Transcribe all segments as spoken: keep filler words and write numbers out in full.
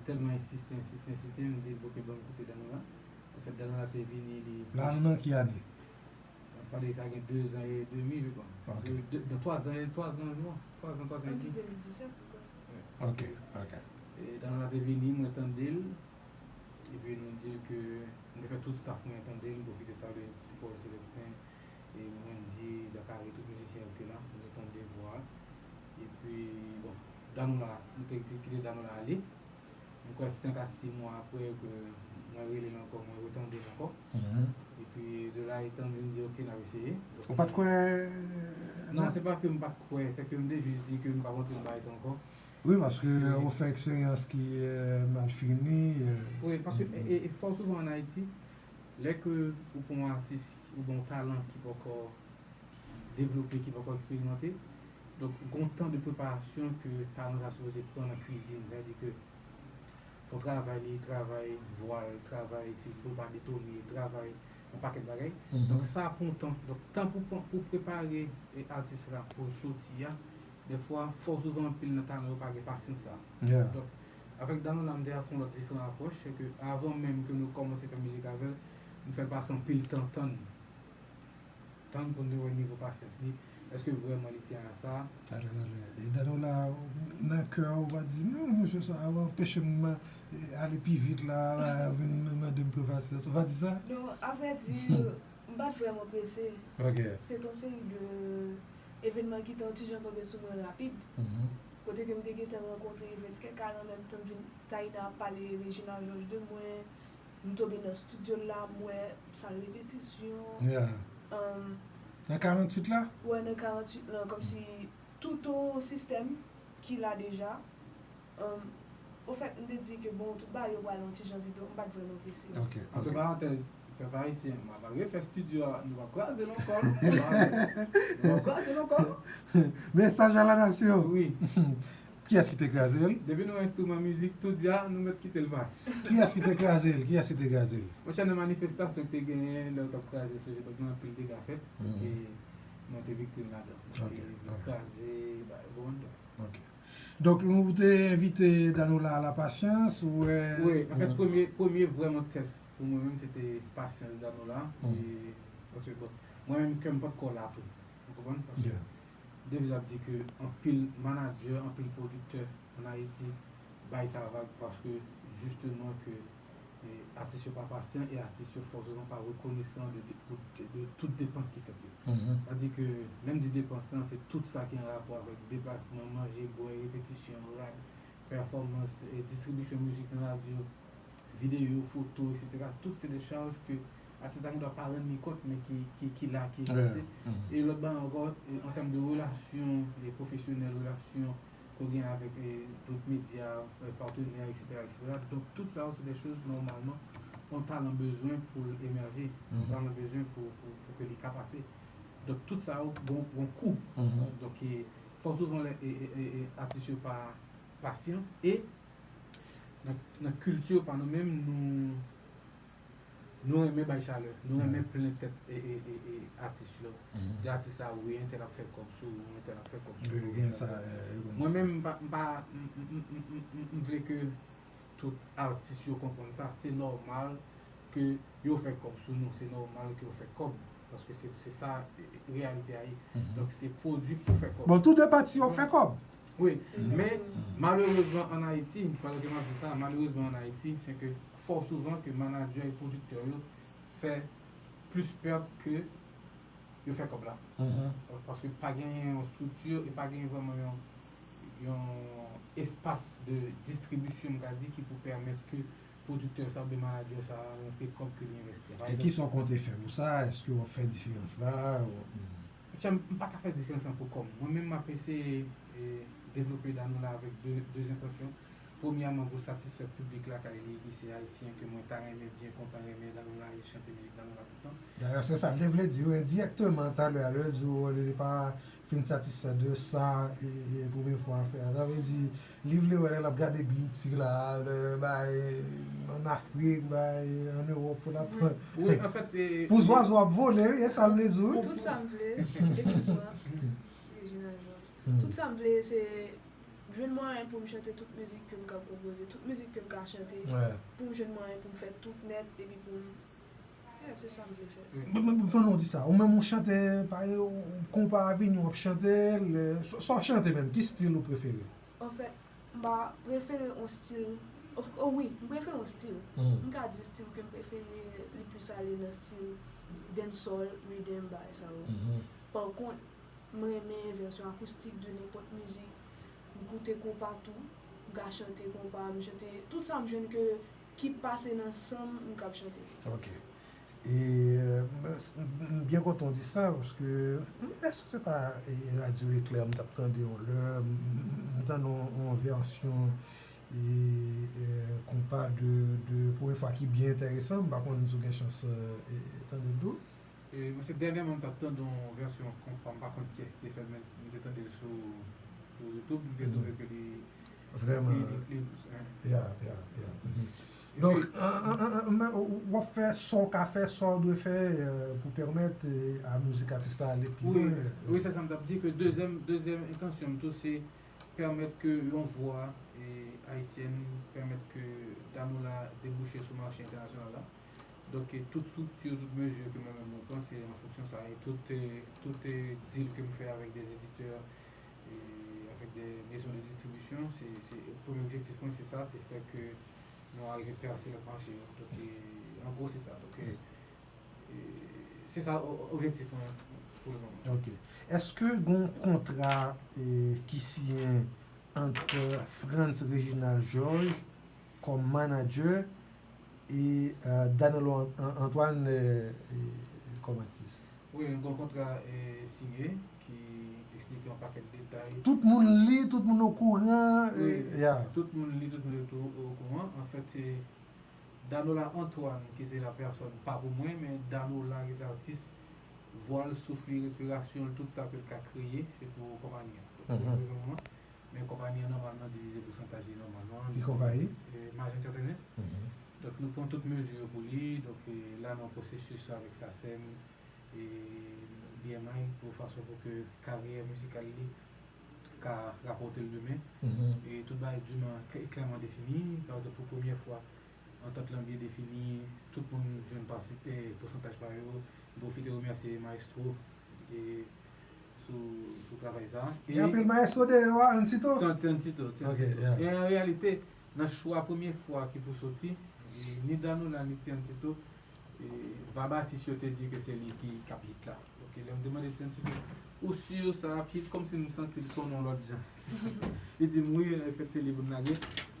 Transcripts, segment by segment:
tèlman ensiste, ensiste, ensiste, m di l, "Ok, ban m koute Danola." Anfèt, Danola te vini, li... La, nou nan ki ane? Sa pale, sa gen de zan e demi, je crois. Ok. De, de, nan twa zan, twa zan, non, twa zan, twa zan e An di demi. de mil disèt, m kwè. Ok, ok. E Danola te vini, mwen tande l. Epi nou di l ke, m te fè tout staff mwen tande l, m pwofite salye Ti Paul Celestin, e Wendy, Zachary, tout mizisyen yo ki te la, nou te tande vwa a. Epi, bon, Danola, nou te di kite Danola ale. M kwè senk a sis mwa apre ke mwen rele l ankò, mwen retande l ankò. Mhm. Epi de la etan vin di, "Ok, n ap eseye." Ou pa t kwè? Non, se pa ke m pa t kwè, se ke m te jis di ke m p ap antre nan bagay sa ankò. Wi, paske Se- ou fè eksperyans ki euh, mal fini. euh. Wi, paske e, e, e fò souvan an Ayiti, lè ke ou pran yon atis, ou gen yon talan ki poko devlope, ki poko eksperimante, donk, gon tan de preparasyon ke talan sa sipoze pran nan kwizin. Sa vle di ke fò travay li, travay vwa l, travay si pou l pa detone, travay yon pakèt bagay. Mhm. Donk, sa pran tan. Donk, tan pou, pou prepare e, atis la pou l soti a, dèfwa, fò souvan anpil nan talan yo pa gen pasyans sa. Yeah. Donk, avèk Danola, m te ap fè yon lòt diferan apwòch, se ke avan menm ke nou kòmanse fè mizik avè l, m fè l pase anpil tan tann. Tann pou n te wè nivo pasyans li. Èske vrèman li tyen a sa? Talè, talè. E Danola, nan kè ou va di, "Non, mesye sa a anpeche m eh, ale pi vit la, la vin mande m prepasyans." Ou va di sa? Non, a vrè di, m pa t vrèman prese. Ok. Se t yon seri de evènman ki te yon ti jan tonbe sou mwen rapid. Mhm. Kote ke m te gentan rankontre Evens kèk ane an menm tan m vin Taina ap pale Regina Georges de mwen. M tonbe nan estidyo l la, m wè sal repetisyon. Yeah. Um, Nan karanntuit la? Wè, nan karanntuit lan, kòmsi tout yon sistèm ki la deja. Um, ofèt, m te di ke bon, tout bagay yo pral yon ti jan vit, donk m pa t vrèman prese. Ok. Antre Ok. parantèz, pèp ayisyen, m ap refè estidyo a, nou p ap kraze l ankò, non. Nou p ap kraze l ankò, non. Mesaj a la nasyon. Wi. Kiyès ki te kraze l? Depi nou enstriman mizik, tout di a, nou mèt kite l pase. Kiyès ki te kraze l? Kiyès ki te kraze l? Monchè, nan manifestasyon ki te genyen, lè yo t ap kraze Sogebank, gen anpil dega fèt. Mhm. E mwen te viktim ladan. Ok, E ok. kraze, ba, bon, Ok. Donk, nou te envite Danola a la pasyans, ou wè? Wi, anfèt, Mhm. premye, premye vrèman tès pou mwen menm, se te pasyans Danola. Mhm. E, paske, bon, mwen menm, kè m pa t ko la tou. Ou konprann? Paske Yeah. depi ap di ke anpil manadjè, anpil pwodiktè an Ayiti bay sa vag paske, jisteman, ke e, atis yo pa pasyan e atis yo fò souvan pa rekonesan de, de, de, de tout depans ki fèt yo. Mhm. Sa di ke, lè m di depans lan, se tout sa ki an rapò avèk deplasman, manje, bwè, repetisyon, rad, pèfòmans, e, distribisyon mizik nan radyo, videyo, foto, etsetera. Tout se de chaj ke atis la gendwa pa rann li kont, men ki, ki, ki la, ki egziste. Mhm. E lòt bagay ankò, e, an tèm de relasyon, e, pwofesyonèl, relasyon ke w gen avèk, e, tout medya, e, patnè, etsetera, etsetera. Donk, tout sa yo, se de choz, nòmalman, yon talan bezwen pou l emèje, yon Mhm. talan bezwen pou, pou, pou ke li ka pase. Donk, tout sa yo, gon, gon kou. Mhm. Donk, e, fò souvan lè, e, e, e, e, atis yo pa pasyan. E, nan, nan kilti pa nou menm, nou, nou renmen bay chalè. Nou renmen Mhm. plen tèt e, e, e, e, atis yo. Mhm. Di atis la, wi, entèl ap fè kòb sou ou, entèl ap fè kòb sou Yo ou. gen sa, eh, yo konn Mwen sa. menm, m pa, m pa, m, m, m, m, m, m vle ke tout atis yo konprann sa. Se nòmal ke yo fè kòb sou nou. Se nòmal ke yo fè kòb. Paske se, se sa, e, e, reyalite a ye. Mhm. Donk, se pwodui pou fè kòb. Bon, tou de pati yo fè kòb. Wi, men Exactement. malerezman an Ayiti, malgre m ap di sa, malerezman an Ayiti, se ke fò souvan ke manadjè e pwodiktè yo fè plis pèt ke yo fè kòb la. Mhm. Paske pa genyen yon estrikti e pa genyen vrèman yon, yon espas de distribisyon, m ka di, ki pou pèmèt ke pwodiktè sa oubyen manadjè sa rantre kòb ke li envesti. Pa E egzanp, kisa w konte fè pou sa? Èske w ap fè diferans la? Ou- Monchè, m pa ka fè diferans lan pou kò m. Mwen menm, m ap eseye, e, devlope Danola avèk de, de entansyon. Premyèman, pou satisfè piblik lakay li, ki se ayisyen, ke mwen ta renmen, byen kontan renmen Danola e chante mizik Danola toutan. Dayè, se sa l te vle di w endirèkteman talè a, lè l di w li pa fin satisfè de sa, e, e premye fwa a fè a. Sa vle di, li vle wè lè l ap gade B E T la, lè bay ann Afrik, bay ann Ewòp, pou l ap Wi. Wi, anfèt, e, pou zwazo ap vole, wi, e sa l vle di, wi. Tout sa m vle, excuse-moi, Regina Georges. Hmm. Tout sa m vle, se jwenn mwayen pou m chante tout mizik ke m ka konpoze, tout mizik ke m ka chante, Ouais. Pou m jwenn mwayen pou m fè tout nèt, epi pou m, yeah, se sa m vle fè. Bon, bon, bon, pandan w di sa, ou menm ou chante, pa, ou, konpa a vini, w ap chante l, sa w chante menm, ki stil ou prefere? Anfèt, m pa prefere yon stil, of, oh wi, m prefere yon stil. Hmm. M ka di stil ke m prefere, li plis ale nan stil dancehall, riddim, bagay sa yo. Mhm. Pa kont, m renmen vèsyon akoustik de nenpòt mizik. M koute konpa tou. M ka chante konpa, m chante tout sa m jwenn ke ki pase nan san m, m kab chante. Ok. E, euh, m, m byen kontan w di sa, paske, èske se pa, e, Radyo Eklè m t ap tande yon lè, m, m, m tande yon, yon vèsyon, e, e, konpa de, de premye fwa ki byen enteresan, m pa konn si w gen chans, e, e, tande l tou. E, mwen se dènyèman m t ap tande yon vèsyon konpa, m pa konn kiyès ki te fè l, men m te tande l sou, sou YouTube, m te twouve ke li, Vrèman. li, li, li, hein. Ya, ya, ya. Mhm. Donk, an, an, an, an, men, w ap fè sa w ka fè, sa w dwe fè, euh, pou pèmèt, euh, a mizik atis la ale pi Wi, lwen. Wi, se sa m t ap di, ke dezyèm, dezyèm entansyon m tou, se pèmèt ke yon vwa, e, ayisyèn, pèmèt ke Danola debouche sou mache entènasyonal la. Donk, e, tout strikti, tout mezi ke mwen menm mwen pran, se an fonksyon sa. E tout, e, tout, e, deal ke m fè avèk de editè, e avèk de maison de distribution, se, se, premye objektif mwen, se sa, se fè ke nou arive pèse lòt mache yo. Donk, e, an gwo, se sa. Donk, e, e, se sa o- objektif mwen pou le moman. Ok. Èske gon kontra, e, ki siyen ant Frantz Reginald Georges kòm manager e, euh, Danilo An- An- Antoine, euh, e, kòm atis? Wi, yon kontra, e, siyen ki eksplike yon pakèt detay. Tout moun li, tout moun okouran. Wi. E, ya. Tout moun li, tout moun li tou okouran. Anfèt, e, Danola Antoine, ki se la pèsòn, pa pou mwen, men Danola, ki se atis, vwa l, souf li, respirasyon l, tout sa ke l ka kreye, se pou konpayi an. Donk, Mhm. pou rezon moman, men konpayi an nòmalman divize pousantaj li nòmalman. Ki konpayi? E, Maj Entertainment. Mhm. Donk, nou pran tout mezi yo pou li. Donk, e, la, nan pwosesis avèk SACEM e B M I, pou fason pou ke karyè mizikal li ka rapòte l demen. Mhm. E tout bagay diman, klè- klèman defini. Pa egzanp, pou premyè fwa, antant lan byen defini, tout moun jwenn pati, e, pousantaj pa yo. M pwofite remèsye Maestro, e, sou, sou travay sa. E Gen anpil maestro deyò a, Ansito? Tan Tiancito, Ok, Tiancito. Yeah. E an reyalite, nan chwa premye fwa ki pou soti, e, ni Danola, ni Tiancito, e, Vabatis yo te di ke se li ki k ap hit la. Donk, lè m te mande Tiancito, ou si sa ap hit, kòmsi m santi l sonnen yon lòt jan. Li di m, wi, an fèt, se li pou n lage.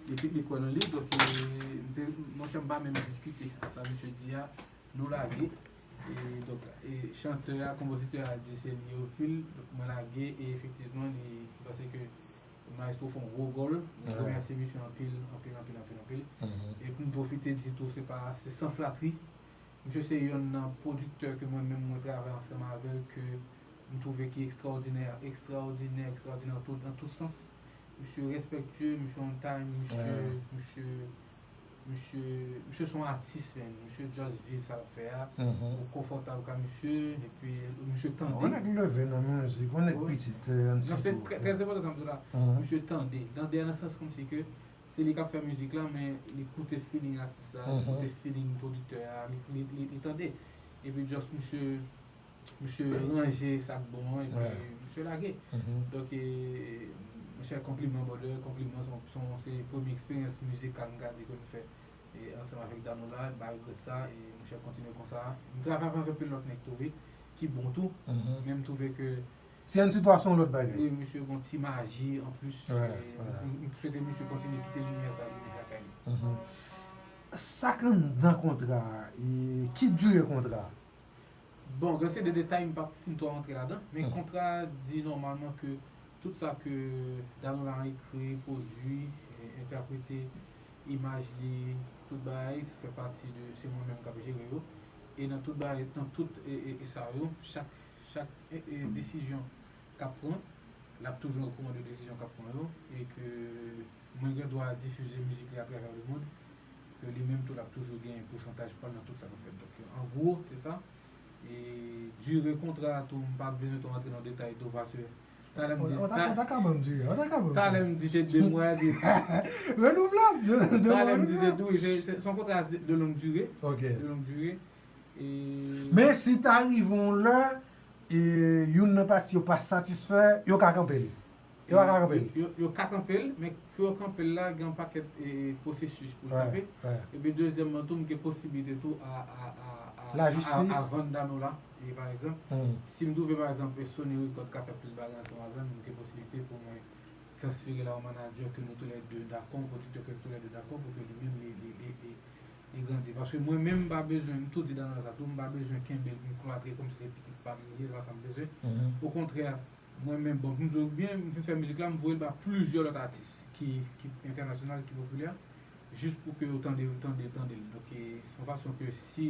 Li te, li kwè nan li, donk, e, m te, monchè, m pa menm diskite. Sa misye di a, nou lage. E, donk, e, chantè a, konpozitè a di se li yo fil, donk mwen lage, e efektivman, li, m panse ke Maestro fè yon gwo gòl. Mwen Ouais. Remèsye misye anpil, anpil, anpil, anpil, anpil. Mhm. E pou m pwofite di tou, se pa, se san flatri. Misye se yonn nan pwodiktè ke mwen menm mwen travay ansanm avè l, ke m twouve ki ekstraòdinè, ekstraòdinè, ekstraòdinè an tout, an tout sans. Misye respektye, misye on time, misye, Ouais. misye, misye, misye se yon atis, man. Misye just viv sa l ap fè a. Mhm. Ou konfòtab ka misye, epi misye tande. On nèg leve nan mizik, on nèg Wi. pitit, euh, Non, se Ansito. trè, trè enpòtan sa m di w la. Mhm. Misye tande. Tande a nan sans kòmsi ke se li k ap fè mizik la, men li koute feeling atis la, li Mhm. koute feeling pwodiktè a, li, li, li, li tande. Epi just misye, misye ranje sa k bon an, epi Ouais. misye lage. Mhm. Donk, e, monchè, konpliman, brother, konpliman, se yon, se yon, se premye eksperyans mizikal m ka di ke m fè, e, ansanm avèk Danola, m pa regrèt sa, e monchè, kontinye konsa. M travay avèk anpil lòt nèg tou, wi, ki bon tou, Mhm. men m twouve ke Ti Ansito a se yon lòt bagay. Wi, misye gon ti maji an plis. Ouais, E, ouais. M, m swete misye kontinye kite limyè sa, limyè sa kay li. Mhm. Sa k anndan kontra a, e ki dire kontra a? Bon, gen se de detay m p ap fin twò rantre ladan, men Mhm. kontra a di nòmalman ke tout sa ke Danola an ekri, pwodui, e, entèprete, imaj li, tout bagay, sa fè pati de, se mwen menm k ap jere yo. E nan tout bagay, nan tout, e, e, e sa yo, chak, chak, e, e, desizyon k ap pran, l ap toujou okouran de desizyon k ap pran yo, e ke mwen gen dwa difize mizik li atravè lemond, ke li menm tou l ap toujou gen pousantaj pa l nan tout sa nou fè. Donk, an gwo, se sa. E dire kontra a tou, m pa bezwen twò rantre nan detay tou, paske Talè m di, Ou ta ka ban m dire, ou ta ka ban m talè m di se de mwa, de, Renouvlab, de, de talè m di se renouvlab. Tou, se se yon kontra de longue durée, Ok. De longue durée. E Men si ta rive yon lè, e youn nan pati yo pa satisfè, yo ka kanpe l. Yo pa ka kanpe l. Yo, yo, yo ka kanpe l, men pou yo kanpe l la, gen yon pakèt e, pwosesis pou l kanpe. Epi dezyèmman tou, m gen posiblite tou a, a, a, a, Lajistis. A, a vann Danola. E pa egzanp, si m twouve pa egzanp Sony Record ka fè plis bagay ansanm avè m, m gen posiblite pou mwen transfere l a yon manadjè ke nou toulède dakò, yon pwodiktè ke nou toulède dakò, pou ke li menm li, li, li, li, li grandi. Paske mwen menm m pa bezwen, m tou di Danola sa tou, m pa bezwen kenbe l pou m klatre kòmsi se pitit pa m li ye, se pa sa m bezwen. Okontrè, mwen menm, bon, pou m di w byen, m fin fè mizik la, m voye l ba plizyè lòt atis ki, ki entènasyonal, ki popilè, jis pou ke yo tande, tande, tande l. Donk, e, se yon fason ke si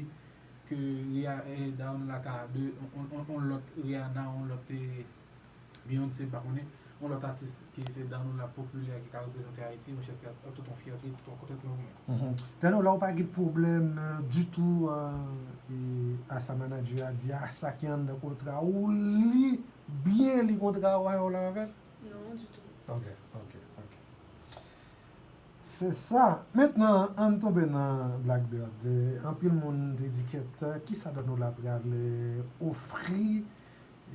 ke Ria, e, Danola ka de, on, on, on, on lòt Rihanna, on lòt e, Beyoncé, m pa konnen, on lòt atis ki se Danola popilè ki ka reprezante Ayiti, monchè, se ap tout yon fyète, tout yon kontantman pou mwen. Danola, ou pa gen pwoblèm e, ditou e, e, a sa manadjè a di, a sa ki anndan kontra ou, li byen li kontra ou a yon la avè l? Non, ditou. Ok, ok, ok. Se sa. Mentnan, ann tonbe nan Blackbird. E, anpil moun te di kèt, kisa Danola pral e, ofri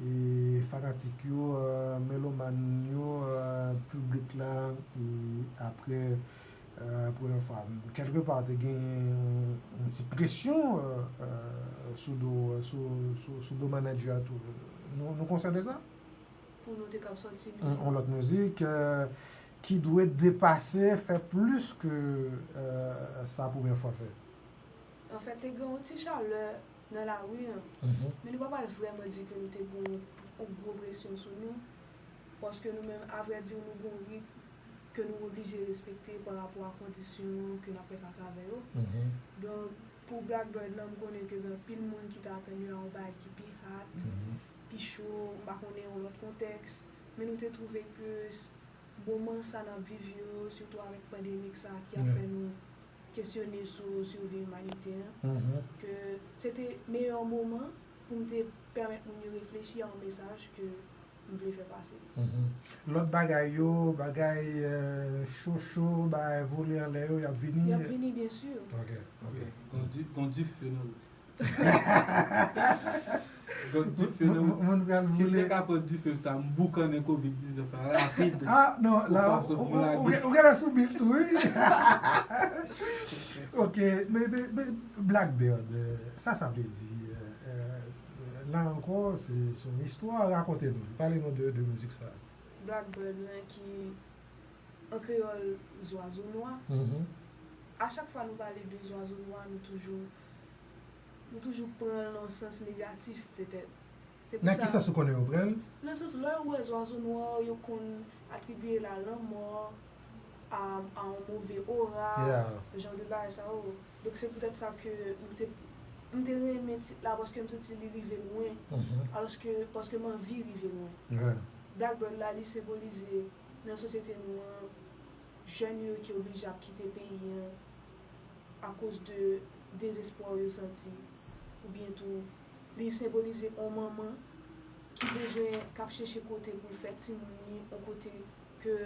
e, fanatik yo, e, melomàn yo, e, piblik la, e, apre e, premye fwa. Kèlke pa, te gen yon, yon ti presyon e, e, sou do, sou, sou, sou do manadjè a tou. Nou, nou konsyan de sa? Pou nou te kab sòti Yon mizik. yon lòt mizik e, ki dwe depase, fè plis ke e, sa premye fwa fè. Anfèt, te gen yon ti chalè nan lari an. Men nou pa pral vrèman di ke nou te gen yon, yon gwo presyon sou nou. Paske nou menm, avrèdi, nou gen yon ritm ke nou oblije respekte pa rapò a kondisyon ke n ap fè fas avè yo. Donk, pou Blackbird lan, m konnen ke gen anpil moun ki t atann yo a yon bagay ki pi hot, pi cho, m pa konnen yon lòt kontèks. Men nou te twouve ke s- moman sa n ap viv yo, sitou avèk pandemik sa ki ap fè nou kesyone sou sivi imanitè an, ke se te meyè moman pou m te pèmèt moun yo reflechi a yon mesaj ke m vle fè pase. Lòt bagay yo, bagay e, cho cho, bagay vole anlè yo, y ap vini. Y ap vini, byen si. Ok, ok. Gon di- gon dife nan wout. Gon dife nan wout. Moun pral Si m vole. Te ka pran dife sa, m boukannen kovid diznèf la rapid. Ah, non, la, Ou fason ou, pou lage. Ou genlè sou bif tou, wi. Ok, men, men, men Blackbird, e, sa sa vle di? E, e, la ankò, se se yon istwa, rakonte nou, pale nou de, de mizik sa. Blackbird lan ki, an kreyòl, zwazo nwa. A chak fwa nou pale de zwazo nwa, nou toujou, nou toujou pran l nan yon sans negatif, petèt. Se pou Nan sa, ki sans ou konnen yo pran l? Nan sans, lè yo wè zwazo nwa, yo konn atribye l a lanmò, a, a yon move ora, jan de bagay sa yo. Donk, se poutèt sa ke m te, m te renmen tit la, paske m santi li rive lwen. Alòske, paske m anvi rive lwen. Blackbird la, li senbolize nan sosyete nou an, jèn yo ki oblije ap kite peyi an akoz de dezespwa yo santi, oubyen tou li senbolize yon manman ki bezwen, k ap chèche kote pou l fè timoun li, yon kote ke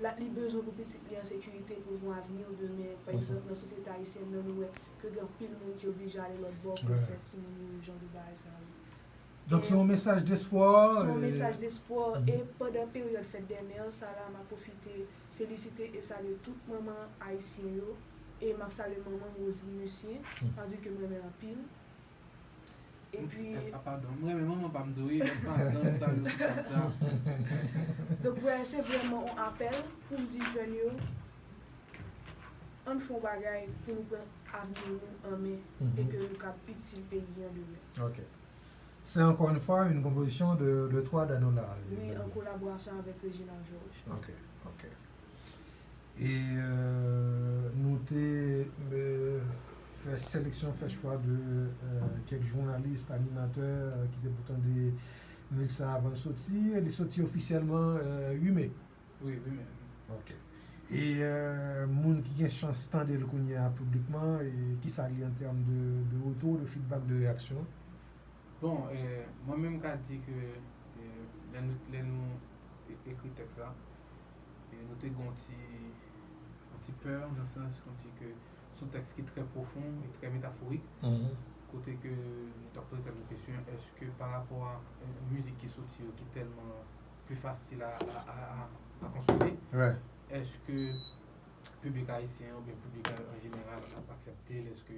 la, li bezwen pou pitit li an sekirite, pou l gen yon avni demen. Pa egzanp, nan sosyete ayisyèn nan, nou wè ke gen anpil moun ki oblije ale lòt bò pou l fè timoun yo, jan de bagay sa yo. Donk, se yon mesaj despwa. Se yon mesaj despwa. E pandan peryòd fèt dè mè sa la, m ap pwofite felisite e salye tout manman ayisyen yo. E m ap salye manman m, Roselyne Lucien, pa di ke m renmen l anpil. Epi, Ah, padon, m renmen manman pa m tou, wi, lòt pa dan m salye tout sa. Donk, wè, se vrèman yon apèl pou m di jèn yo, ann fè yon bagay pou nou pran avni nou an men e ke nou kab itil peyi an demen. Ok. C'est encore une fois une composition de, de toi, Danola. Wi, an kolaborasyon avèk Reginald Georges. Ok, ok. E euh, nou te euh, fè seleksyon, fè chwa de euh, kèk jounalis, animatè euh, ki te pou tande mizik sa avan l soti. Li soti ofisyèlman euh, uit me. Wi, wi, men. Ok. E euh, moun ki gen chans tande l kounye a piblikman, e kisa li an tèm de, de retou, de feedback, de reyaksyon? Bon, eh, mwen menm m ka di ke eh, lè nou, lè nou ekri tèks la, e nou te gen yon ti, yon ti pè, nan sans kòmsi ke se yon tèks ki trè pwofon e trè metaforik, kote ke nou t ap poze tèt nou kesyon, èske pa rapò a, e, mizik ki soti yo ki tèlman pli fasil a, a, a, a, a konsome, èske piblik ayisyen oubyen piblik an, an jeneral ap aksepte l, èske,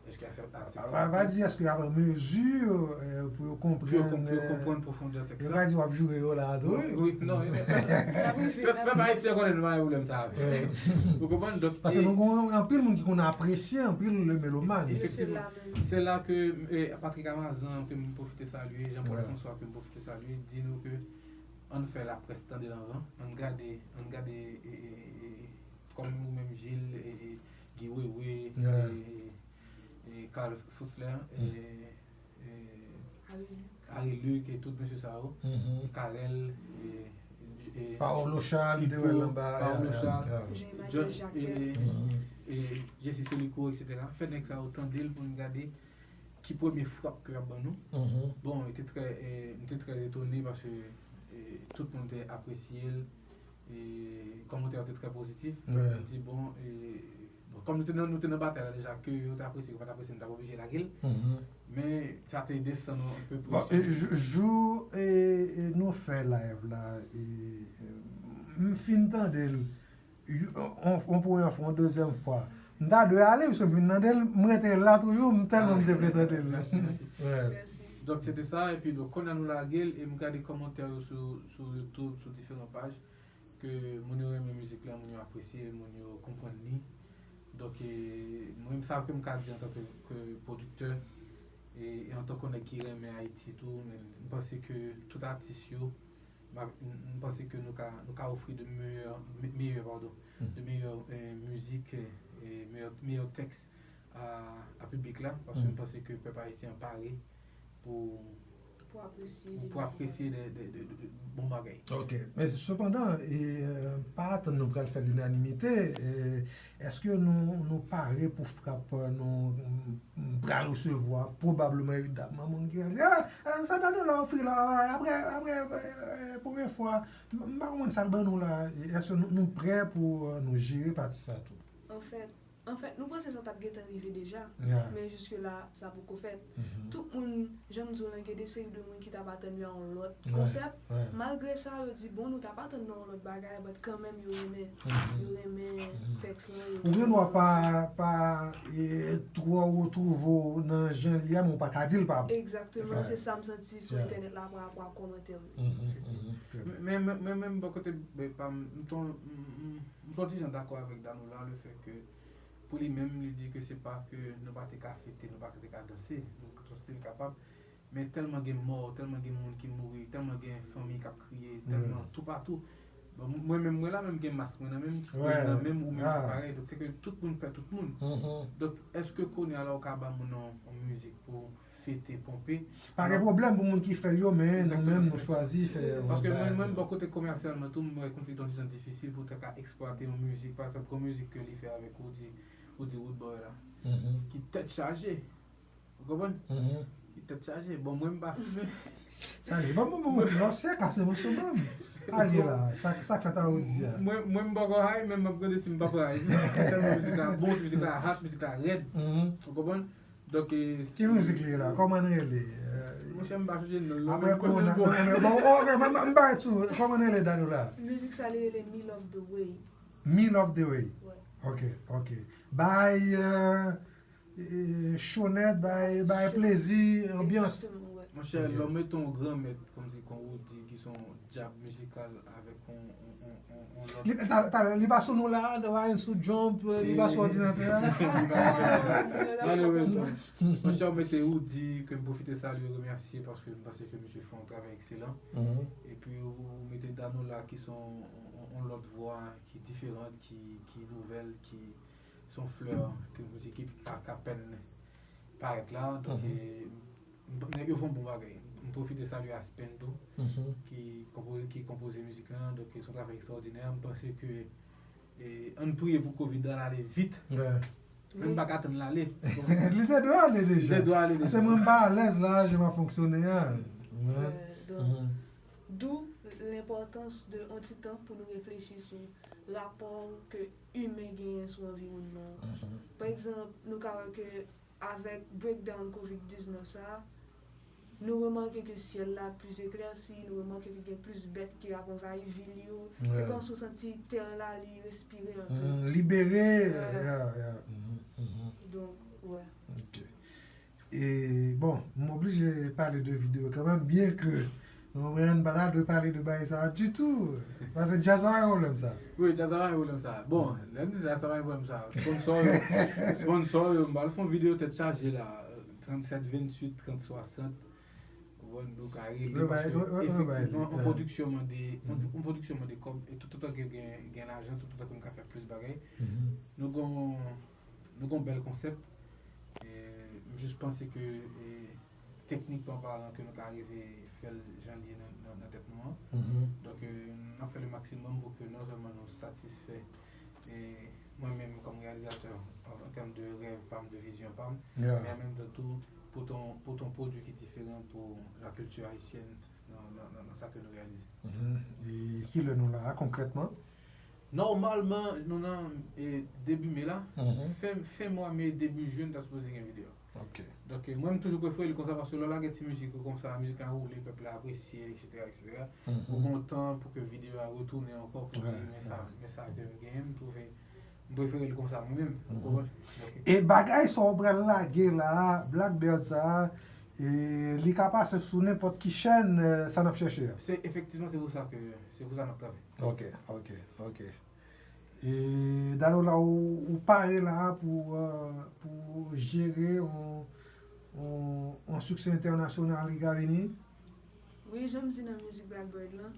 èske aksep-, aksepte l? Pa, pa di èske y ap an mezi, e, pou yo konprann, pou yo konprann pwofondè tèks la. Yo pa di w ap joure yo la tou, wi. Wi, non, pèp ayisyen konnen nou pa gen pwoblèm sa avè. Ou konprann? Donk, paske nou gen anpil moun ki konn apresye anpil le melomàn. Efektivman. Se la ke, e, Patrick Amazan, ke m pwofite salye, Jean Paul François, ke m pwofite salye, di nou ke ann fè laprès tande l anvan, ann gade, ann gade, e, e, e, kòm ou menm Gilles, e, e, Guy Wewe, e, e, Carl Fossler, e, e, Harry Luc e tout mesye sa yo, Carel, e, e, Paolo Charles, te wè l anba, Paolo Charles, Jean-Emmanuel Jacquet, e, e, Jesse Selicourt, et cetera. Fè nèg sa yo tande l pou n gade ki premye frap ke y ap ban nou. Bon, e te trè, e, m te trè etone paske, e, tout moun te apresye l, e kòmantè yo te trè pozitif. Donk, m di, bon, e, bon, kòm nou te nan, nou te nan batay la deja, ke yo te apresye, yo pa t apresye, m t ap oblije lage l. Men, sa te desann yon pe presyon. Bon, e, jou, jou, e, e, nou fè live la, e, e, m fin tande l, yon, yon, yon premyè fwa, yon dezyèm fwa. M ta dwe ale, paske m vin tande l, m rete la toujou, m tèlman m te vle tande l. Mèsi, mèsi. Donk, se te sa, epi donk, kounye a nou lage l, e m gade kòmantè yo sou, sou YouTube, sou diferan paj, ke moun yo renmen mizik la, moun yo apresye, moun yo konprann li. Donk, e, mwen, sa ke m ka di antanke, ke pwodiktè, e, e antanke nèg ki renmen Ayiti tou, men m panse ke tout atis yo, m, m panse ke nou ka, nou ka ofri de meyè, me-, meyè, padon, de meyè, e, mizik, e, e, meyè, meyè tèks a, a piblik la, paske m panse ke pèp ayisyen an pare pou, pou apresye de, de, de, de bon bagay. Ok. Men sepandan, e, e, pa atann nou pral fè linanimite, e, èske nou, nou pare pou frap nou, m, m pral resevwa, pwobableman, evidamman, moun ki di, a, a, sa Daniel la ofri la, apre, apre, e, e, premye fwa, m, m pa konprann sa l ban nou la, e, èske nou, nou prè pou, e, nou jere pati sa tou? Anfèt, Anfèt, nou panse sa t ap gentan rive deja, men jiske la, sa poko fèt. Tout moun, jan m di w lan, gen de seri de moun ki t ap atann yo a yon lòt konsèp. Malgre sa, yo di, bon, nou t ap atann nou a yon lòt bagay, but kanmenm, yo renmen, yo renmen tèks lan, yo renmen melodi. Ou gen dwa pa, pa, e, twò retwouve w nan jan l ye a, men ou pa ka di l pa bon. Egzakteman, se sa m santi sou entènèt la pa rapò a kòmantè yo. Men, men, men, men, bò kote pa m, m t on, m, m, m t on ti jan dakò avèk Danola, le fè ke Pou li menm, li di ke se pa ke nou pa te ka fete, nou pa te ka danse, nou t on still kapab, men tèlman gen mò, tèlman gen moun ki mouri, tèlman gen fanmi k ap kriye, tèlman toupatou. Bon, mwen menm, mwen la menm gen mas mwen nan menm, mwen nan menm ou menm se parèy. Donk, se ke tout moun pè tout moun. Donk, èske kounye a la ou ka ba moun yon, yon mizik pou fete, ponpe. Pa gen pwoblèm pou moun ki fè l yo, men nou menm, nou chwazi fè yon bagay. Paske mwen, mwen, bò kote komèsyalman tou, mwen wè kòmsi se yon ti jan difisil pou w ta ka eksplwate yon mizik, pa egzanp, gwo mizik ke li fè avèk Roody, Roody Roodboy la, ki tèt chaje. Ou konprann? Ki tèt chaje. Bon, mwen, m pa fimen. Sa ye, ban m, ban m yon ti lòsyè, kase moso ban m. Ale la, sa, sa k fèt a Roody a? Mwen, mwen, m poko high, men m ap gade si m p ap high. Tèlman mizik la bon, mizik la hot, mizik la rèd. Ou konprann? Donk, e, ki mizik li ye la? Kòman l rele? Monchè, m pa sonje non l. Apre kòman l rele? Bon, ok, m, m, m pa sou. Kòman l rele, Danola? Mizik sa, li rele Me Love the Way. Me Love the Way. Wi. Ok, ok. Bay, e, e, chonèt, bay, bay plezi, anbyans. Egzakteman, wi. Monchè, lè w mete yon granmèt kòmsi kon Roody ki se yon djab mizikal avèk yon, yon, yon, yon, yon lòt. Li, talè, talè, li pa sou nou la, li pa sou Jump, li pa sou òdinatè a. Malerezman. Monchè, ou mete Roody, ke m pwofite salye, remèsye, paske m panse ke misye fè yon travay ekselan. Epi ou, ou mete Danola ki se yon, yon, yon lòt vwa, ki diferan, ki, ki nouvèl, ki se yon flè ke mizik ki ka, ka pèn parèt la. Donk, e, m, nèg yo fè yon bon bagay. M pwofite salye Aspen tou, ki konpo-, ki konpoze mizik lan. Donk, se yon travay ekstraòdinè. M panse ke, e, ann priye pou Covid la ale vit. Men m pa ka tann l ale. Li te dwe ale deja. Li te dwe ale deja. Paske mwen m pa alèz la, jan m ap fonksyone a. Donk, Dou, Lenpòtans de yon ti tan pou nou reflechi sou rapò ke imen genyen sou anviwònman an. Pa egzanp, nou ka wè ke avèk breakdown kovid diznèf sa a, nou remake ke syèl la plis eklèsi, nou remake ke gen plis bèt ki ap anvayi vil yo. Se kòmsi w santi tè la li respire anpè. Libere. Yeah, yeah. Donk, wè. E, bon, m oblije pale de videyo kanmenm, byen ke nou pa ta dwe pale de bagay sa a ditou. Paske djaz la pa gen pwoblèm sa. Wi, djaz la pa gen pwoblèm sa. Bon, lè m di djaz la pa gen pwoblèm sa, sponsò yo, sponsò yo, m pral fè yon videyo tèt chaje la, trannsèt venntuit, trant swasant. Ou konprann, nou ka rele, paske efektivman, yon pwodiksyon mande, yon pwodiksyon mande kòb, e toutotan ke gen, gen lajan, toutotan ke m ka fè plis bagay. Nou gon, nou gon bèl konsèp. E, m jis panse ke, e, teknikman palan, ke nou ka rive fè l jan l ye nan, nan, nan tèt nou an. Donk, e, n ap fè le maksimòm pou ke non sèlman nou satisfè, e, mwen menm kòm reyalizatè, an, an tèm de rèv pa m, de vizyon pa m, men an menm tan tou, pote yon, pote yon pwodui ki diferan pou lakilti ayisyèn nan, nan, nan, nan sa ke nou reyalize. E kilè nou la a, konkrètman? Nòmalman, nou nan e, debi me la, fen, fen mwa me, debi jen, ta sipoze gen videyo. Ok. Donk, e, mwen, m toujou prefere l konsa, paske lè w lage ti mizik ou konsa, mizik la woule, pèp la apresye, eksetera, eksetera. Ou gon tan pou ke videyo a retounen ankò, pou di, men sa, men sa ke m genyen, m twouve, m prefere l konsa, mwen menm, ou konprann? Donk, E bagay sa w pral lage la a, Blackbird sa a, e, li ka pase sou nenpòt ki chèn, e, sa n ap chèche a. Se, efektivman, se pou sa ke, se pou sa n ap travay. Ok, ok, ok. E, Danola, ou, ou pare la a pou, e, pou jere yon, yon, yon siksè entènasyonal ki ka vini? Wi, jan m di nan mizik Blackbird lan,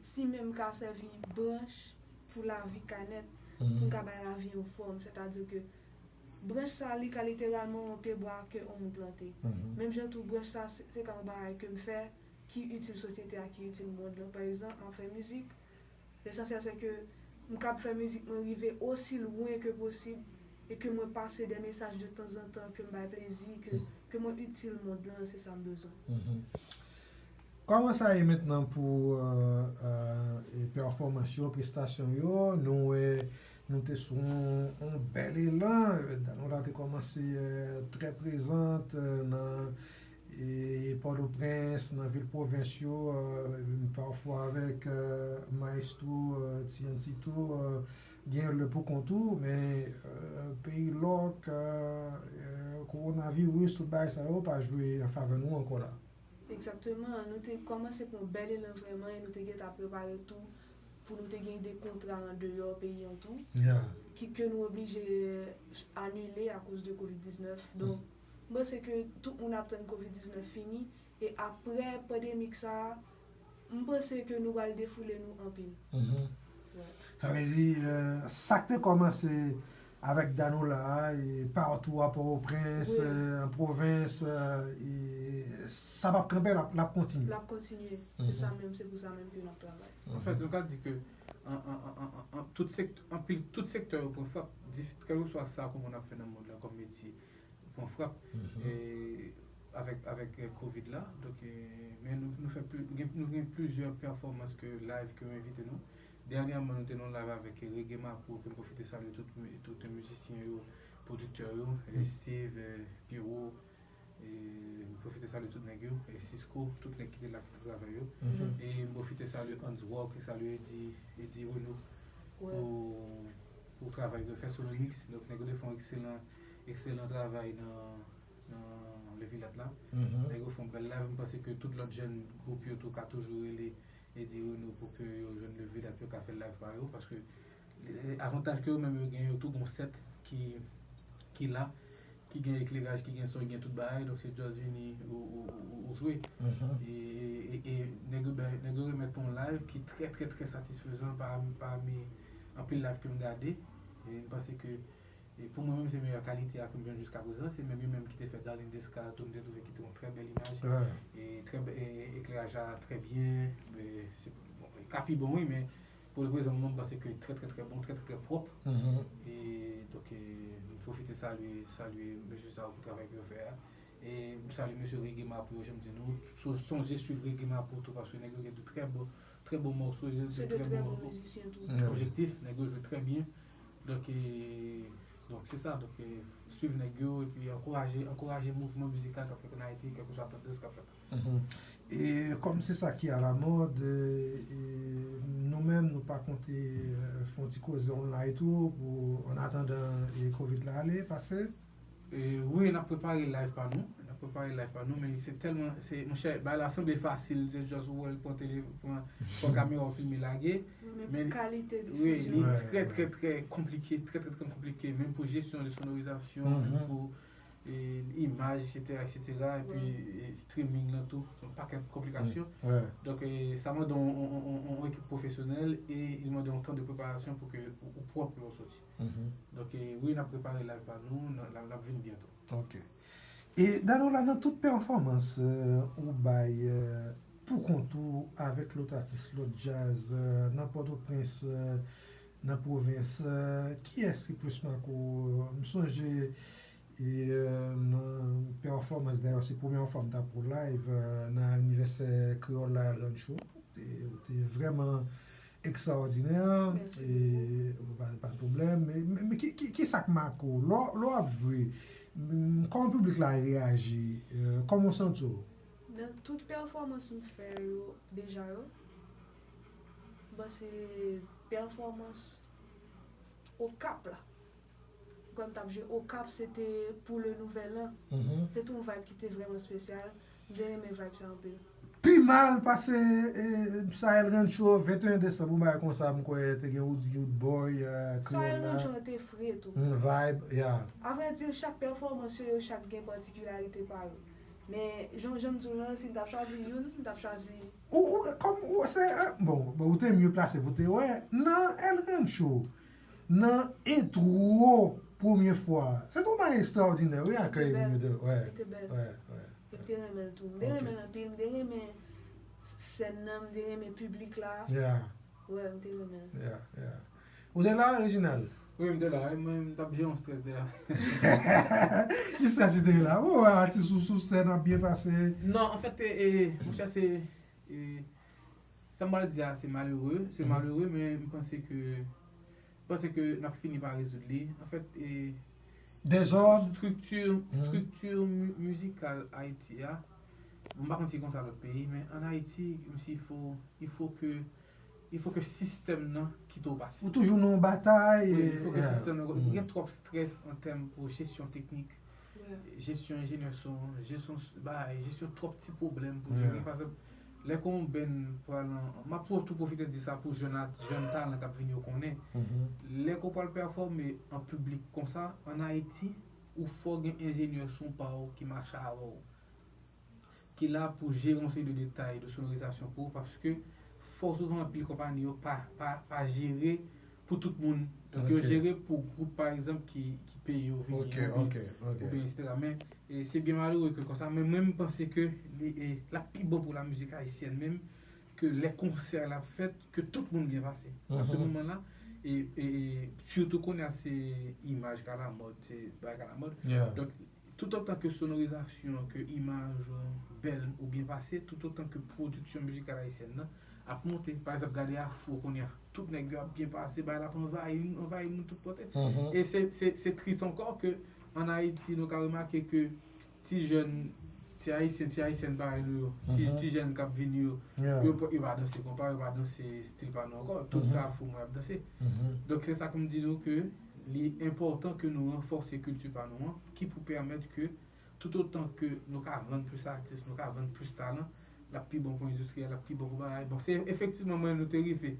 si men m ka sèvi branch pou lavi kanèt, pou m ka bay lavi yon fòm, sètadi ke branch sa a, li ka literalman yon pyebwa ke yon moun plante. Menm jan tou, branch sa, se, se ka yon bagay ke m fè ki itil sosyete a, ki itil mond lan. Pa egzanp, m ap fè mizik, lesansyèl se ke m kab fè mizik mwen rive osi lwen ke posib e ke mwen pase de mesaj de tanzantan, ke m bay plezi, ke, ke mwen itil mond lan, se sa m bezwen. Kòman sa ye mentnan pou, e, e, e, pèfòmans yo, prestasyon yo? Nou wè nou te sou yon, yon bèl elan. Danola te kòmanse, e, trè prezan, e, nan, e, Pòtoprens, nan vil pwovens yo, e, pafwa avèk, e, mayestwo, e, T N T tou, e, gen lè poukont ou, men, e, peyi lòk, e, e, kowonaviris, tout bagay sa yo pa jwe an favè nou ankò la. Egzakteman, nou te kòmanse pran bèl elan vrèman e nou te gentan prepare tou pou nou te gen de kontra andeyò peyi an tou, ki, ke nou oblije anile akoz de kovid diznèf. Donk, m panse ke tout moun ap tann kovid diznèf fini e aprè pandemik sa a, m panse ke nou pral defoule nou anpil. Sa vle di, e, sa k te kòmanse avèk Danola a, e patou a Pòtoprens, e, an pwovens, e, e sa p ap kanpe, l ap, l ap kontinye. L ap kontinye. Se sa menm, se pou sa menm ke n ap travay. Anfèt, nou ka di ke an, an, an, an, an, tout sekt-, anpil, tout sektè yo pran frap, dif-, kèlkeswa sa kòman n ap fè nan mond lan kòm metye, pran frap. E avèk, avèk, e, kovid la. Donk, e, men nou, nou fè pli-, nou gen, nou gen plizyè pèfòmans ke live ke yo envite nou. Dènyèman, nou te nan live avèk Reggae Mapou, ke m pwofite salye tout, tout mizisyen yo, pwodiktè yo, e, Steve, e, Pierrot, e, m pwofite salye tout nèg yo, e, Cisco, tout nèg ki te la, ki te travay yo. E m pwofite salye Hans Rock, e salye Eddie, Eddie Renaud pou, pou travay ke yo fè Solomix. Donk, nèg yo te fè yon ekselan, ekselan travay nan, nan Levilat la. Nèg yo fè yon bèl live, m panse ke tout lòt jèn gwoup yo tou ka toujou rele Eddie Renaud pou ke yo jwenn Levilat, yo ka fè live pa yo, paske, e, avantaj ke yo menm yo gen, yo tou gon sèt ki, ki la, ki gen ekleraj, ki gen son, ki gen tout bagay, donk se just vini ou, ou, ou, ou jwe. E, e, e, e nèg yo, nèg yo remèt mwen yon live ki trè, trè, trè satisfezan pami, pami anpil live ke m gade. E m panse ke, e pou mwen menm, se meyè kalite a ke m jwenn jiskaprezan. Se menm yo menm ki te fè Darling Desca tou, m te twouve ki te yon trè bèl imaj. E trè bè-, e ekleraj la trè byen. E se, bon, e ka pi bon, wi, men pou le prezan, mwen, m panse ke trè, trè, trè bon, trè, trè, trè pwòp. E donk, e, m pwofite salye, salye mesye sa yo pou travay ke yo fè a. E m salye mesye Reggae Mapo yo, jan m di nou. So- Sonje swiv Reggae Mapo tou, paske nèg yo gen de trè bon, trè bon mòso, yo Se gen de trè bon mizisyen tou. Objektif, nèg yo jwe trè byen. Donk, e, donk se sa, donk, e, swiv nèg yo, epi ankouraje, ankouraje mouvman mizikal k ap fèt ann Ayiti, kèlkeswa tandans k ap fèt. E kòm se sa ki alamòd, e, nou menm nou pa konte fè yon ti koze online tou pou an atandan e, Covid la ale pase. E, wi, n ap prepare live pa nou. N ap prepare live pa nou, men se tèlman, se, monchè, bagay la sanble fasil, se just ou wè l pran tele, pran, pran kamera w filme lage. Men kalite difizyon. Wi, li trè, trè, trè konplike, trè, trè, trè konplike, menm pou jesyon de sonorizasyon, menm pou e, imaj, etsetera, etsetera, epi e, streaming nan tou, se yon pakèt konplikasyon. Donk, e, sa mande yon, yon, yon, yon, yon ekip pwofesyonèl e li mande yon tan de preparasyon pou ke ou, ou pwòp lè w soti. Donk, e, wi, n ap prepare live pa nou, n, n, n ap vin byento. Ok. E Danola, nan tout pèfòmans e, ou bay e, pou kont ou avèk lòt atis, lòt djaz, e, nan Pòtoprens, e, nan pwovens, e, kiyès ki plis make w? M sonje e, e, nan pèfòmans, dayè se premye fwa m t ap wè w live e, nan anivèsè kreyòl la, Rancho. Ou te, ou te vrèman ekstraòdinè. E, pa, pa de pwoblèm. Men, men, men ki, ki, ki sa k make w? Lè w, lè w ap jwe, m, kòman piblik la reyaji? E, kòman w santi w? Nan tout pèfòmans m fè yo deja yo, m panse pèfòmans Okap la. Kwè m t ap jwe Okap, se te pou le nouvel an. Se te yon vibe ki te vrèman espesyal. M te renmen vibe sa anpil. Pi mal pase e, Sahel Rancho, venteyen desanm, yon bagay konsa, m kwè te gen Woody Wood Boy, e, Kreyòl la. Sahel Rancho an te fre tou. Yon vibe, yeah. Avrèdi, chak pèfòmans yo, yo chak gen patikilarite pa yo. Men, jan, jan m di w lan, si m t ap chwazi youn, m t ap chwazi. Ou, ou, kòm, ou, se, e, bon, bon, ou te mye plase pou te wè, nan El Rancho, nan entwo premye fwa. Se te yon bagay ekstraòdinè, wi, akèy moun yo te, wè. Li te bèl. Wè, wè. M te renmen l tou. M te renmen l anpil. M te renmen s- sèn nan, m te renmen piblik la. Yeah, Wè, m te renmen l. Yeah, yeah. Ou te la, Reginald? Wi, m te la. E mwen, m t ap jere yon strès dèyè. Ki strès li te ye la? Bon, wè, atis ou sou sèn ap byen pase. Non, anfèt, e, e, monchè, se, e, sa m pral di a, se malere. Se malere, men m panse ke, m panse ke n ap fini pa rezoud li. Anfèt, e, Dezòd. Estrikti, estrikti mi- mizikal Ayiti a, m pa konn si konsa lòt peyi, men ann Ayiti, kòmsi fo, il faut que, il faut que sistèm nan kite w pase. Ou toujou nan yon batay. Wi, il faut que sistèm nan, gen twòp strès an tèm pou jesyon teknik, jesyon enjenyè son, jesyon s- bagay, jesyon twòp ti pwoblèm pou jere. Pa egzanp, lè ke yon band pral an, m ap tou pwofite di sa pou jèn at- jèn talan k ap vini yo konnen. Lè ke w pral pèfòme an piblik konsa, ann Ayiti, ou fò gen enjenyè son pa w ki mache avè w, ki la pou jere yon seri de detay de sonorizasyon pou ou, paske fò souvan anpil konpayi yo pa, pa, pa jere pou tout moun. Donk, yo jere pou gwoup, pa egzanp, ki, ki peye yo vini, oubyen, oubyen etsetera. Men, e, se byen malere ke l konsa. Men mwen, m panse ke li, e, l ap pi bon pou lamizik ayisyèn menm, ke lè konsè la ap fèt, ke tout moun byen pase. Nan se moman la, e, e, e, sitou kounye a se imaj k alamòd, se bagay k alamòd. Donk, toutotan ke sonorizasyon, ke imaj ou bèl ou byen pase, toutotan ke pwodiksyon mizikal ayisyèn nan ap monte. Pa egzanp, gade afro kounye a. Tout nèg yo ap byen pase, bagay la ap anvayi, anvayi moun tout kote. E se, se, se tris ankò ke ann Ayiti, nou ka remake ke ti jèn, ti ayisyen, ti ayisyèn parèy nou yo, ti, ti jèn k ap vini yo, yo pa, yo pa danse konpa, yo pa danse stil pa nou ankò. Tout sa afro mwen ap danse. Donk, se sa ke m di nou ke li enpòtan ke nou ranfòse kilti pa nou an, ki pou pèmèt ke toutotan ke nou ka vann plis atis, nou ka vann plis talan, l ap pi bon pou endistri a, l ap pi bon pou bagay. Bon, se efektivman mwen nou te rive.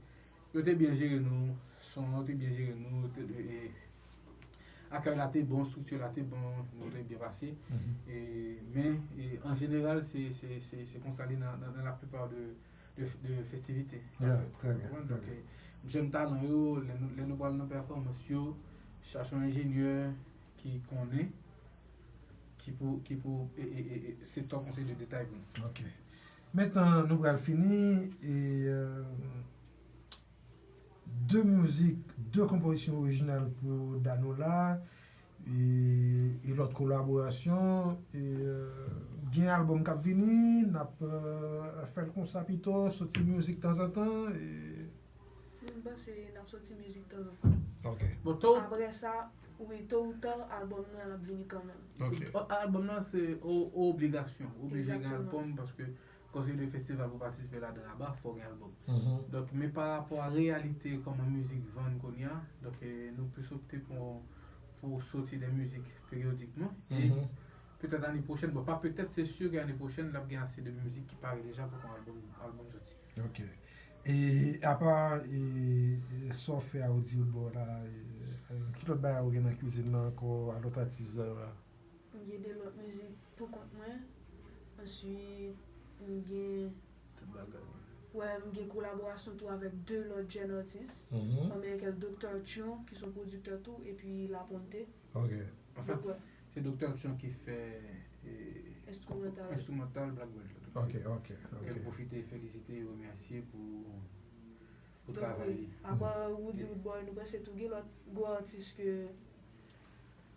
Yo te byen jere nou, son an te byen jere nou, te, e, akèy la te bon, estrikti la te bon, nou te byen pase. E, men, e, an jeneral, se, se, se, se konsa li nan, nan, nan laplipa de, de, de festivite. Trè byen. Donk, e, jèn talan yo, lè nou, lè nou pral nan pèfòmans yo, chache yon enjenyè ki konnen, ki pou, ki pou, e, e, e, e, se tòp konsèy de detay pou nou. Ok. Mentnan, nou pral fini, e, e, de mizik, de konpozisyon orijinal pou Danola, e, E lòt kolaborasyon, e, euh, gen albòm k ap vini, n ap, euh, fè l konsa pito, soti mizik tanzantan, e M panse n ap soti mizik tanzantan. Ok. Bon, to, Apre sa, wi, to ou ta, albòm nan ap vini kanmenm. Ok. o- albòm nan se o- o obligasyon. Oblije gen Exactement. Albòm paske koz de festival pou patisipe ladan laba, fò gen albòm. Mhm. Donk, men pa rapò a reyalite kòman mizik vann kounye a, donk, eh, nou plis opte pou, pou soti de mizik peryodikman. E Mhm. petèt ane pwochèn, bon, pa petèt, se si ke ane pwochèn, l ap gen ase de mizik ki pare deja pou kon albòm, albòm soti. Ok. E apa e, e, sa w fè a Woody Woodboy la, e, e, ki lòt bagay ou gen nan kwizin nan ankò a lòt atis la? M gen de lòt mizik pou kont mwen. Answit, m gen Tout bagay. Wè, m gen kolaborasyon tou avèk de lòt jèn atis. Mhm. Pami lekel Doktè Tyon, ki se yon pwodiktè tou, epi Laponte. Ok. Anfèt, Donk, wè, se Doktè Tyon ki fè eh, Enstrimantal. Enstrimantal Black Bird la. Ok, ok, Ke m ok. pwofite felisite e remèsye pou, pou Donk, travay wi. li. Apa Woody Woodboy, nou panse tou gen lòt gwo atis ke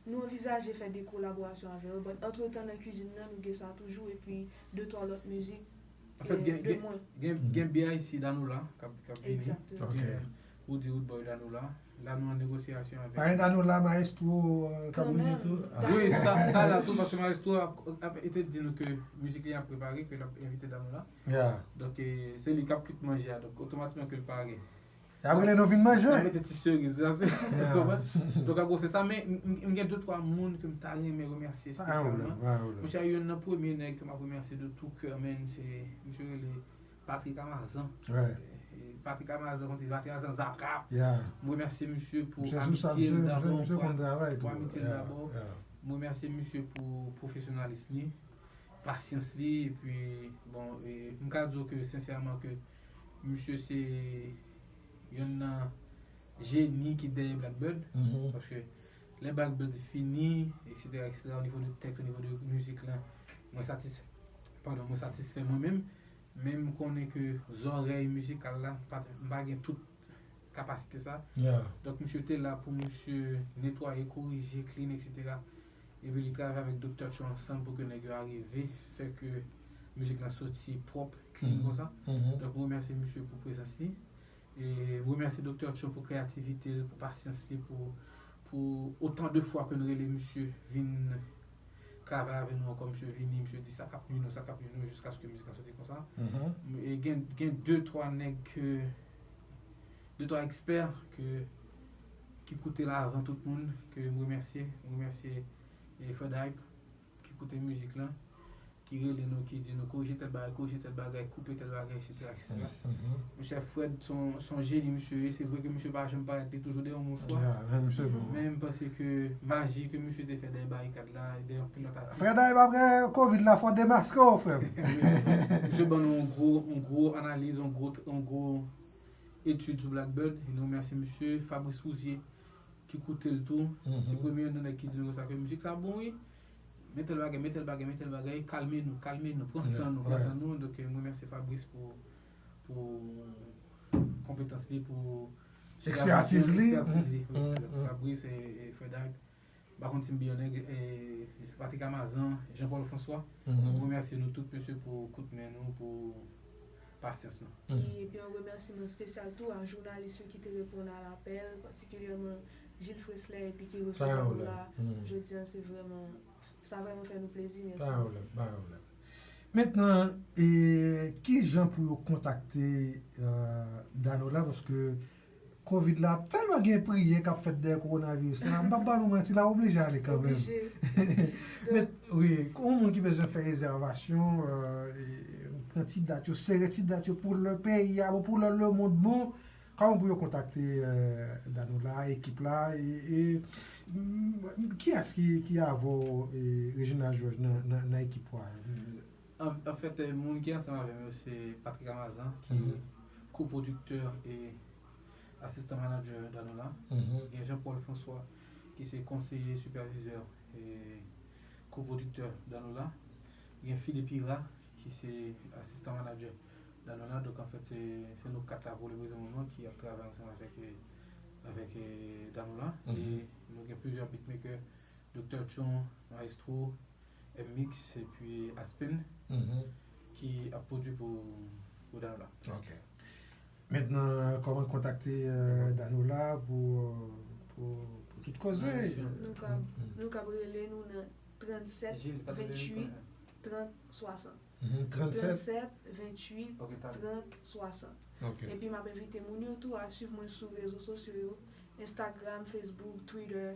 nou anvizaje fè de kolaborasyon avè yo, but antretan nan kwizin nan, nou gen sa toujou, epi de twa lòt mizik Anfèt, eh, gen, de gen, mwen. gen, gen B I C Danola k ap, k ap vini. Egzakteman. Ok. Gen Woody Woodboy Danola. La nou an negosyasyon avèk Pa gen Danola Maestro euh, k ap vini Kanmenm. tou? Wi, sa, sa la tou, paske Maestro ap, ap ete di nou ke mizik li ap prepare, ke l ap envite Danola. Yeah. Donk, eh, se li k ap kwit manje a. Donk, otomatikman ke l pare. Y ap rele nou vin manje. L ap mete ti seriz la. Yeah. Konprann? Donk, an gwo, se sa. Men, m, m, m gen de twa moun ke m ta renmen remèsye Pa gen pwoblèm, espesyalman. pa gen pwoblèm. Monchè, youn nan premye nèg ke m ap remèsye de tout kè, men, se misye rele Patrick Amazan. Ouais. Eh, Patrick Amazan, konn se Patrick Amazan, Zatrap. Yeah. M remèsye misye pou Misye sou sa, amitye l misye, dabò, misye pou, konn travay pou tou. amitye l Yeah, dabò. Yeah. M remèsye misye pou pwofesyonalis li, pasyans li, epi, bon, e, m ka di w ke, sensèman, ke misye se youn nan jeni ki dèyè Blackbird. Mhm. Paske lè Blackbird fini, etsetera, etsetera, o nivo de tèks, o nivo de mizik lan, mwen satis-, padon, mwen satisfè mwen menm. Men m konnen ke zòrèy mizikal la, m pa, m pa gen tout kapasite sa. Yeah. Donk, misye te la pou misye netwaye, korije, clean, etsetera. Epi li travay avèk Doktè Tcho ansanm pou ke nèg yo arive fè ke mizik lan soti pwòp, clean Mhm. konsa. Mhm. Donk, m remèsye misye pou prezans li. E m remèsye Doktè Tcho pou kreyativite l, pou pasyans li, pou, pou otan de fwa ke n rele misye vin travay avè nou ankò, misye vini, misye di sa k ap nwi nou, sa k ap nwi nou, jiskaske mizik lan soti konsa. Mhm. E gen, gen de, twa nèg ke, de, twa ekspè ke, ki koute l avan tout moun, ke m remèsye. M remèsye, e, Fred Hype, ki koute mizik lan, ki rele nou, ki di nou korije tèl bagay, korije tèl bagay, koupe tèl bagay, etsetera, etsetera. Mhm. Monchè, Fred, se yon, se yon jeni misye ye. Se vre ke misye pa janm parèt, li toujou dèyè yon mouchwa. Yeah, men misye bon. Men m panse ke maji ke misye te fè dèyè barikad la, e dèyè anpil lòt atis. Frè Day, pa prè kovid la, fò demaske w, frè m. Misye ban nou yon gwo, yon gwo analiz, yon gwo, yon gwo etid sou Blackbird. E nou remèsye misye. Fabrice Rousier, ki koute l tou. Mhm. Se premye youn nan nèg ki di nou konsa ke mizik sa bon, wi. Men tèl bagay, men tèl bagay, men tèl bagay. Kalme nou, kalme nou. Pran san nou, pran Ouais. san nou. Donk, eh, mwen remèsye Fabrice pou, pou konpetans li, pou Ekspertiz li. Ekspertiz li, wi. Mm, Donk, mm. Fabrice e, e Fred Hype. M pa konn si m bliye yon nèg, e Patrick Amazan, Jean Paul François. Mhm. Mwen remèsye nou tout, mesye, pou kout men nou, pou pasyans nou. Mhm. E epi yon remèsiman espesyal tou a jounalis yo ki te reponn a lapèl, patikilyèman Gilles Fresley epi ki Sa resevwa yon nou lè. la. Mhm. Jodi a, se vrèman, sa vrèman fè nou plezi. Mèsi. Pa gen pwoblèm, pa gen pwoblèm. Mentnan, e, ki jan pou yo kontakte euh, Danola? Paske kovid la, tèlman gen priyè k ap fèt dèyè kowonaviris la, m p ap ba nou manti, l ap oblije ale kanmenm. Oblije. Men, wi, yon moun ki bezwen fè rezèvasyon, euh, e, pran ti dat yo, sere ti dat yo pou lè peyi a bon, pou lè lemonn bon, kòman pou yo kontakte euh, Danola, ekip la, e, e mm, kiyès ki, ki avè w, e, Reginald Georges nan, nan, nan ekip ou a? An, anfèt, eh, moun ki ansanm avè m yo, se Patrick Amazan, ki Mhm. kopwodiktè e asistan manadjè Danola. Mhm. Gen Jean Paul François, ki se konseye sipèvizè e kopwodiktè Danola. Gen Philippe Hira, ki se asistan manadjè Danola. Donk, anfèt, se, se nou kat la pou le prezan moman ki ap travay ansanm avèk, eh, avèk eh, Danola. Mhm. E nou gen plizyè beatmaker Doktè Tchon, Maestro, M-Mix, epi Aspen, Mhm. ki ap pwodui pou, pou Danola. Ok. Mentnan, kòman kontakte euh, Danola pou, euh, pou, pou tout koze? Nou kab, nou kab rele nou nan trannsèt venntuit trant swasant. Mhm, trannsèt. Trannsèt venntuit trant swasant. Ok. Epi m ap envite moun yo tou a swiv mwen sou rezo sosyo yo, Instagram, Facebook, Twitter.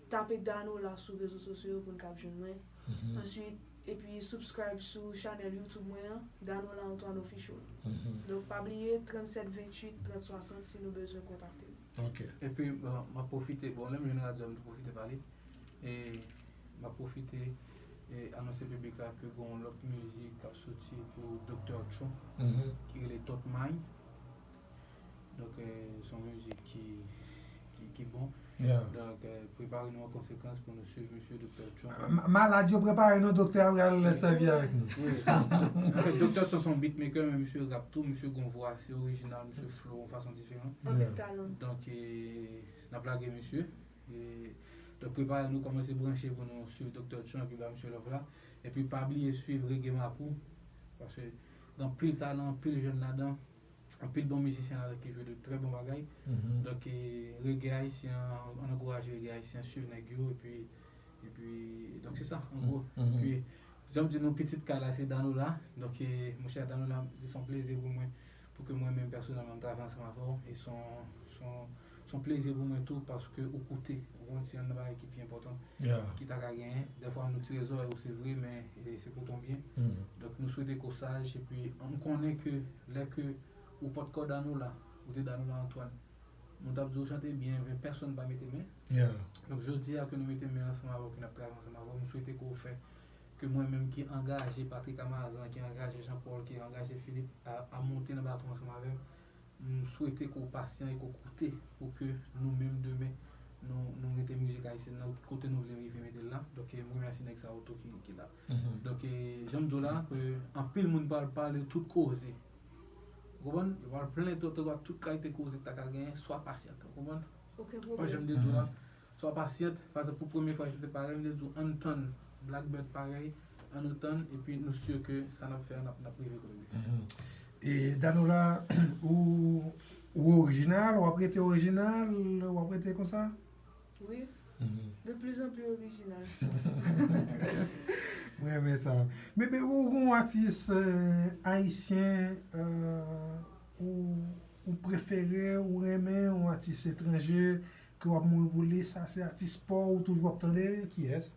Tape Danola sou rezo sosyo yo pou n kab jwenn mwen. Mhm, Answit, epi subscribe sou chanèl YouTube mwen an, Danola Antoine Official. mhm. Donk, pa bliye, trannsèt venntuit trant swasant si nou bezwen kontakte m. Ok. Epi, bon, m ap pwofite, bon, lè m jwenn radyo a, m tou pwofite pale. E m ap pwofite e anonse piblik la ke gon lòt mizik k ap soti pou Doktè Tchon, Mhm. ki rele Tot Mind. Donk, eh, se yon mizik ki, ki, ki bon. Yeah. Donk, eh, prepare nou an konsekans pou nou swiv misye Doktè Tchon. Ma- Malad yo prepare nou, doktè a pral sèvi avèk nou. Wi. Anfèt, Doktè Tchon se yon beatmaker, men misye rap tou, misye gon vwa ase orijinal, misye flow yon fason diferan. Anpil talan. Donk, eh, n ap lage misye. E, donk, prepare nou, kòmanse branche pou nou swiv Doktè Tchon epi ba misye love la. Epi pa bliye swiv Reggae Mapou, paske gen anpil talan, anpil jèn ladan, anpil bon mizisyen ladan ki jwe de trè bon bagay. Mhm. Donk, e, reggae ayisyen an, ann ankouraje reggae ayisyen, swiv nèg yo, epi, epi, donk se sa, an gwo. Mhm. Epi, jan m di nou, pitit kay la, se Danola. Donk, e, monchè Danola, se yon plezi pou mwen, pou ke mwen menm pèsonèlman, m travay ansanm avè w. E se yon, se yon, se yon plezi pou mwen tou, paske ou koute. Ou konn se youn nan bagay ki pi enpòtan Yeah. ki ta ka genyen. Dèfwa nou tire zòrèy ou, se vre, men e, se pou ton byen. Mhm. Donk, nou swete ke w saj, epi m konnen ke lè ke ou potko Danola, ou te Danola Antoine, nou t ap di w chante byen, men pèsonn pa mete men. Yeah. Donk, jodi a ke nou mete men ansanm avè w, ke n ap travay ansanm avè w, m swete ke w fè ke mwen menm ki angaje Patrick Amazan, ki angaje Jean Paul, ki angaje Philippe a, a monte nan baton ansanm avè m, m swete ke w pasyan e ke w koute pou ke nou menm demen, nou, nou mete mizik ayisyèn nan kote nou vle rive mete l la. Donk, e, m remèsye nèg sa yo tou ki, ki la. Mhm. Donk, e, jan m di w la, e, anpil moun pral pale tout koze. Ou konprann? Yo pral plen tout, tout, tout kalite koze ki ta ka genyen, swa pasyante. Ou konprann? Okenn Pa janm pwoblèm. de dwa. Swa pasyante, pa egzanp, pou premye fwa, se te parèy, m te di w, ann tann Blackbird parèy, ann nou tann, epi nou si ke sa n ap fè a, n ap, n ap rive kote nou vle. Mhm. E Danola, ou, ou orijinal, w ap rete orijinal, w ap rete konsa? Wi, Mhm. de plus en plus orijinal. Mwen renmen sa. Men, men ou gon atis euh, ayisyen euh, ou, ou prefere, ou renmen, yon atis etranje ke w ap mouri pou li, sa se atis pa w ou toujou ap tande, kiyès?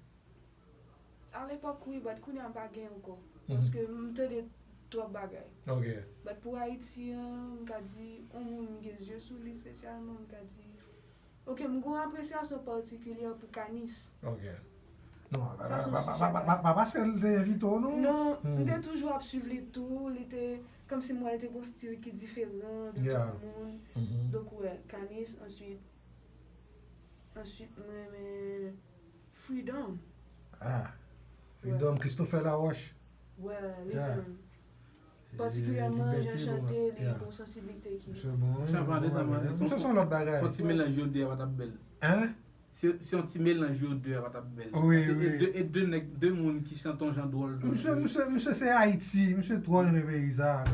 A lepòk, wi, but kounye a m pa gen ankò. Mhm. Paske m tande twòp bagay. Ok. But pou Ayiti an, m ka di, yon moun m gen zye sou li espesyalman, m ka di, ok, m gon apresyasyon patikilyè pou Kanis. Ok. Non, pa, Sa se yon pa, sijè pa, pa, pa, pa paske l te envite w, non? Non, Hmm. m te toujou ap swiv li tou, li te, kòmsi m wè l te gon stil ki diferan de Yeah. tout moun. Mhm. Donk, wè, Kanis, answit, answit, mwen renmen Freedom. Ah, Freedom, Christopher Laroche. Wè, li Yeah. menm. Patikilyèman, jan Liberté, chante, bon, li yeah. gon sansiblite ki. Misye bon, wi, Chan bon pale sa, bagay. man, Misye se yon lòt bagay. Fò ti melanj yo de a pa t ap bèl. Hein? Si, si yon ti melanj yo de a pa t ap bèl. Wi, Se wi. E de, e de nèg, de moun ki chante yon jan dwòl. Misye, misye, misye se Ayiti, misye twò renmen peyi sa.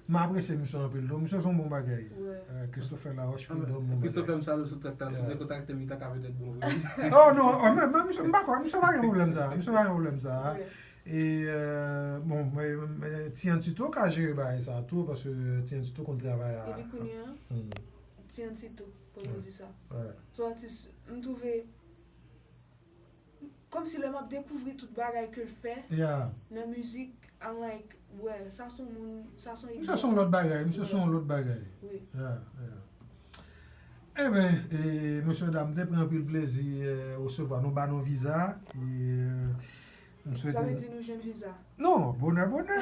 M apresye misye anpil, tou. Misye se yon bon bagay. Wè. Euh, Christopher Laroche, Ah, Freedom, bon Christopher, bagay. m salye sou trèk la, si w te Yeah. kontakte m, li ta ka petèt bon vre. Oh non, oh, men, men misye, m pa kwè, misye pa gen pwoblèm sa, misye pa gen pwoblèm sa. Wè. E, euh, bon, men, men, Tian Tito ka jere bagay sa tou, paske Tian Tito konn travay a. Epi kounye a, Hmm. Tian Tito, pou nou di sa. Wè. Se yon atis, m twouve, kòmsi lè m ap dekouvri tout bagay ke l fè Yeah. nan mizik, I'm like, wè, sa se yon moun, sa se yon Misye se yon lòt bagay, misye se yon lòt bagay. Wi. Yeah, yeah. Eben, e, mesye dam, m te pran anpil plezi euh, resevwa nou, ba nou viza. E, euh, m Sa vle swete. Di nou jwenn viza. Non, bonè, bonè.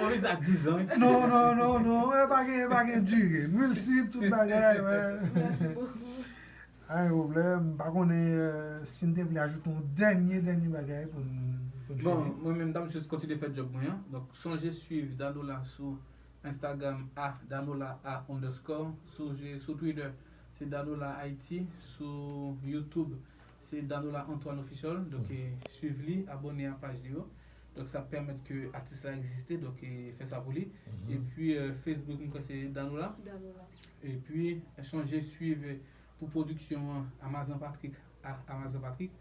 On viza diz an. Non, non, non, non, e pa gen, e pa gen dire. Miltip, tout bagay, wè. Mèsi bokou. Pa gen pwoblèm, m pa konnen euh, si n te vle ajoute yon dènye, dènye bagay pou n pou n Bon, fini. Mwen menm, m t ap jis kontinye fè djòb mwen an. Donk, sonje swiv Danola sou Instagram a Danola a underscore. Sonje sou Twitter, se Danola Haiti. Sou YouTube, Se Danola Antoine Official, donk eh, swiv li, abòne a paj li yo. Donk sa pèmèt ke atis la egziste, donk eh, fè sa pou li. Epi eh, Facebook, mwen kwè se Danola. Danola. Epi eh, sonje swiv eh, pou pwodiksyon an Amazan Patrick, a- Amazan Patrick.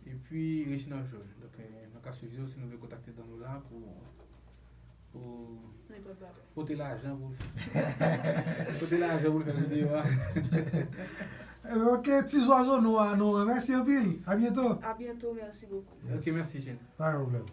Epi Reginald Georges. Donk eh, nou ka swiv yo si nou vle kontakte Danola pou pou Nenpòt bagay. pote lajan pou l fè. Pote lajan pou l fè videyo a. Ebyen, ok, ti zwazo nwa, nou remèsye anpil. A byento. A byento, mèsi bokou. Ok, mèsi, Jean. Pa gen pwoblèm.